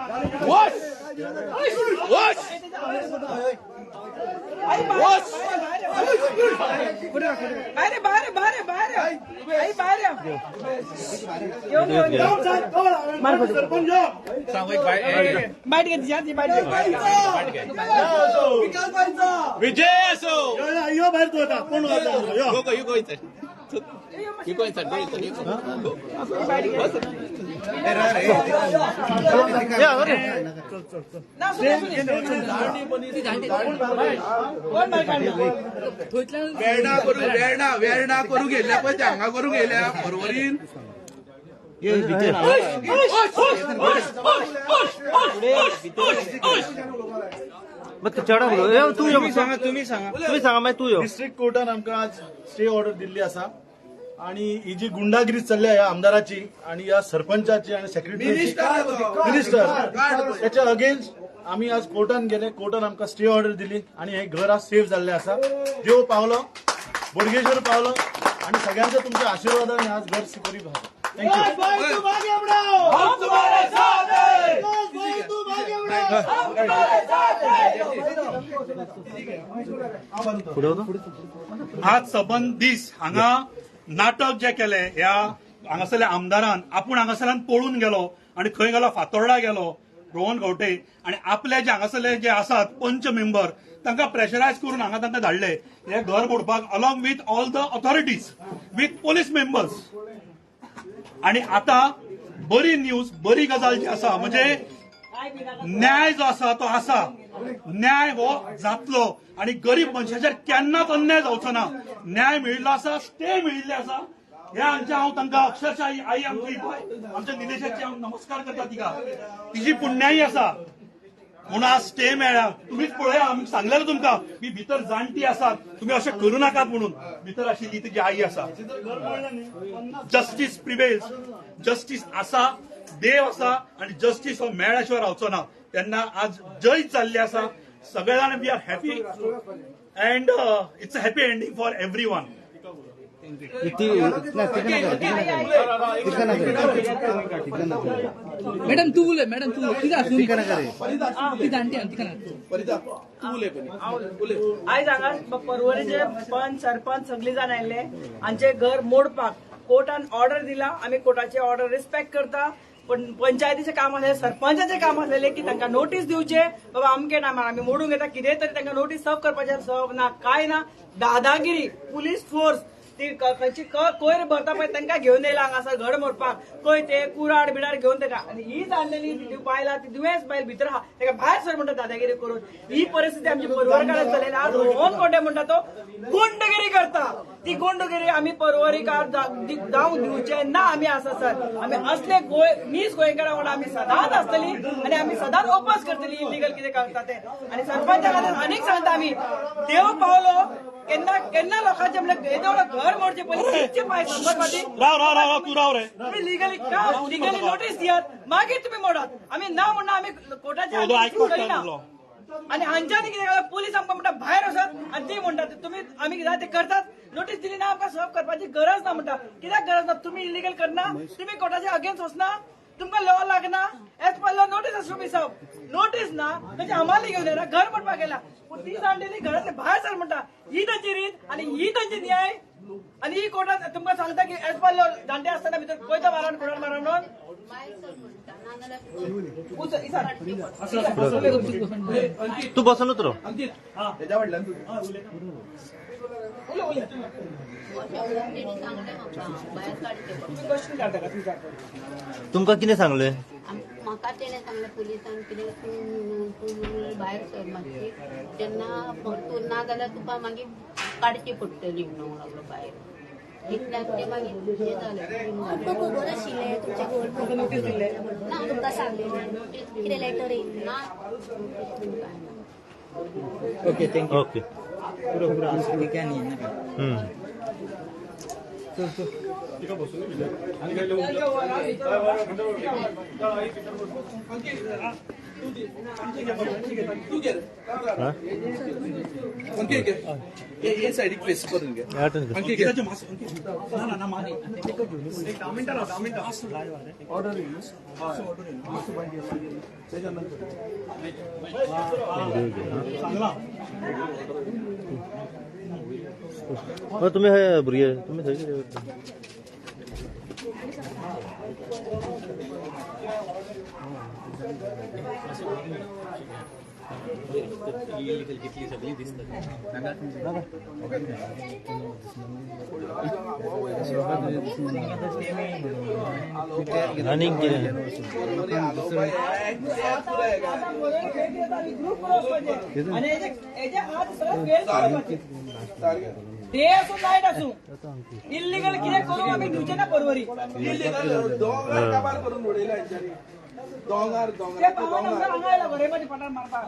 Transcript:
वच वच वच. बाहेर बाहेर बाहेर बाहेर आई बाहेर घेऊन घेऊन बाईट घेतली ती बाईट. विजय असो. यो बाहेर तू आता कोण आता यो. Go go, you go inside. You go inside, go inside, you go. ना कोण बाहेर काढलं? वेर्णा करू, वेर्णा वेर्णा करू गेल्या पळय, ते हांगा करू गेल्या बरोबरीन. मग चेडा उलो तू यो, सांगा तुम्ही, सांगा तुम्ही, सांगा मागीर तू यो. डिस्ट्रिक्ट कोर्टान आमकां आज स्टे ऑर्डर दिल्ली आसा आणि ही जी गुंडागिरी चल्ल्या ह्या आमदाराची आणि ह्या सरपंचाची आणि सेक्रेटरीची, मिनिस्टर, त्याच्या अगेन्स्ट आमी आज कोर्टान गेले. कोर्टान आमकां स्टे ऑर्डर दिली आणि हे घर आज सेफ जाल्लें आसा. देव पावलो, बोडगेश्वर पावलो आणि सगळ्यांच्या तुमच्या आशीर्वादाने आज घर सुखरूप आसा. Thank you. आज सबंद दीस हांगा नाटक जे केले ह्या हांगासरल्या आमदारान, आपूण हांगासरल्यान पळून गेलो आणि खंय गेलो, फातोर्डा गेलो रोहन खंवटे, आणि आपले जे हांगासरले जे आसात पंच मेंबर तांकां प्रेशरायज करून हांगा तांकां धाडले हे घर मोडपाक, along with all the authorities, with police members. आणि आता बरी न्यूज, बरी गजाल जी आसा म्हणजे न्याय जो आसा तो आसा. न्याय हो जातलो आणि गरीब मनशाचेर केन्नाच अन्याय जावचो ना. न्याय मेळिल्लो आसा, स्टे मेळिल्ले आसा. हे आमच्या, हांव तांकां अक्षरशः आई आई आमची बाय, आमच्या निलेशाची हांव नमस्कार करता तिका, तिची पुण्याई आसा म्हणून आज स्टे मेळ्ळा. तुम्हीच पळया, आमी सांगलेलं तुमकां मी भितर जाणटी आसात, तुम्ही अशें करू नाकात म्हणून. भितर आशिल्ली तिची आई आसा. जस्टीस प्रिवेल्स, जस्टीस आसा, देव आसा आणि जस्टीस हो मेळ्ळ्या शिवाय रावचो ना. तेन्ना आज जैत जाल्ले आसा. सगळे जाण we are happy and it's a happy ending for everyone. Madam तू उलय, मॅडम तू उलय. तिका आसूं ती जाणटी आहा, तिका ना. आयज हांगा पर्वरीचे पंच सरपंच सगळी जाण आयिल्ले हांचे घर मोडपाक. कोर्टान ऑर्डर दिला, आमी कोर्टाचे ऑर्डर रिस्पेक्ट करता. पण पंचायतीचें काम आसलें, सरपंचाचें काम आसलेलें की तांकां नोटीस दिवचे, बाबा अमके टायमार आमी मोडूंक येता, कितें तरी तांकां नोटीस सर्व करपाचें. सर्व ना, काय ना, दादागिरी, पुलीस फोर्स ती खंयची कोयर भरता पळय तांकां घेवन येयला हांगासर घर मोडपाक. खंय ते कुराड बिराड घेवन ताका. आनी ही जाणलेली ती बायला, ती दुयेंस बायल भितर आहा, ताका भायर सर म्हणटा दादागिरी करून. ही परिस्थिती आमची पर्वरकारात चलयला. आज रोहन खंवटे म्हणटा तो गुंडगिरी करता. ती गुंडगिरी आमी पर्वरीकार जावंक दिवचे ना. आमी आसा सर, आमी असले गोंय नीज गोंयकारां वांगडा आमी सदांच आसतली आनी आमी सदांच ओपोज करतली इलिगल कितें करता ते. आनी सरपंचा खातीर आनीक सांगता, आमी देव पावलो केन्ना केन्ना लोकांचे म्हणल्यार येदो व्हडलो घर मोडचे पयलीं चिंतचें पाय 100 फावटी. राव राव राव राव, तूं राव रे. तुम्ही लिगली का लिगली नोटीस दियात, मागीर तुम्ही मोडात. आमी ना म्हणना, आमी कोर्टाच्या तो आयकूंक करिना. लागलो. आनी हांच्यानी कितें केलां, पुलीस आमकां म्हणटा भायर वचत आनी ती म्हणटात तुमी आमी कितें ते करतात. नोटीस दिली ना, आमकां सर्व करपाची गरज ना म्हणटा. कित्याक गरज ना? तुमी इलिगल करना, तुमी कोर्टाच्या अगेन्स्ट वचना, तुमकां लॉ लागना. एज पर लॉ नोटीस आसू बी सर्व नोटीस ना म्हणजे हमाली घेवन येना, घर मोडपाक गेला. पूण ती जाणटेली घरांतले भायर सर म्हणटा. ही तांची रीत आनी ही तांची न्याय. आनी ही कोर्टात तुमकां सांगता की एज पर लॉ जाणटे आसतना भितर पळयता मारान कोणाक मारान. तू बसूनच राव. क्वेश्चन काडटा का तुमच्या? तुमकां कितें सांगलें? म्हाका तेणें सांगलें पुलिसान कितें, तूं तूं भायर सर मातशी तेन्ना, तूं ना जाल्यार तुका मागीर काडची पडटली म्हणूंक लागलो भायर. इतल्यान ते मागीर हें जालें. तुमकां खबर आशिल्लें तुमचें घर नोटीस दिल्ले ना. तुमकां सांगलें नोटीस कितें लेटर येयल्लें? ना, नोटीस बीन कांय ना. ओके. हम्म. तू घे रे. अंके घे. हे हे सायडीक फेस करून घे. अंके घे. ना ना ना मागीर. सांगला. तुम्ही हे भुरगे तुम्ही थंय कितें करता? आनीक कितें? आणि हेजे आज सगळं फेल करपाचें. डे आसूं नायट आसूं इल्लिगल कितें करूंक आमी दिवचे ना परवरी. इलिगल दोंगर काबार करून उडयला हेंच्यांनी. दोंगर ते दोंगर पावन आमकां हांगा आयला बरें म्हाजे फाटार मारपाक.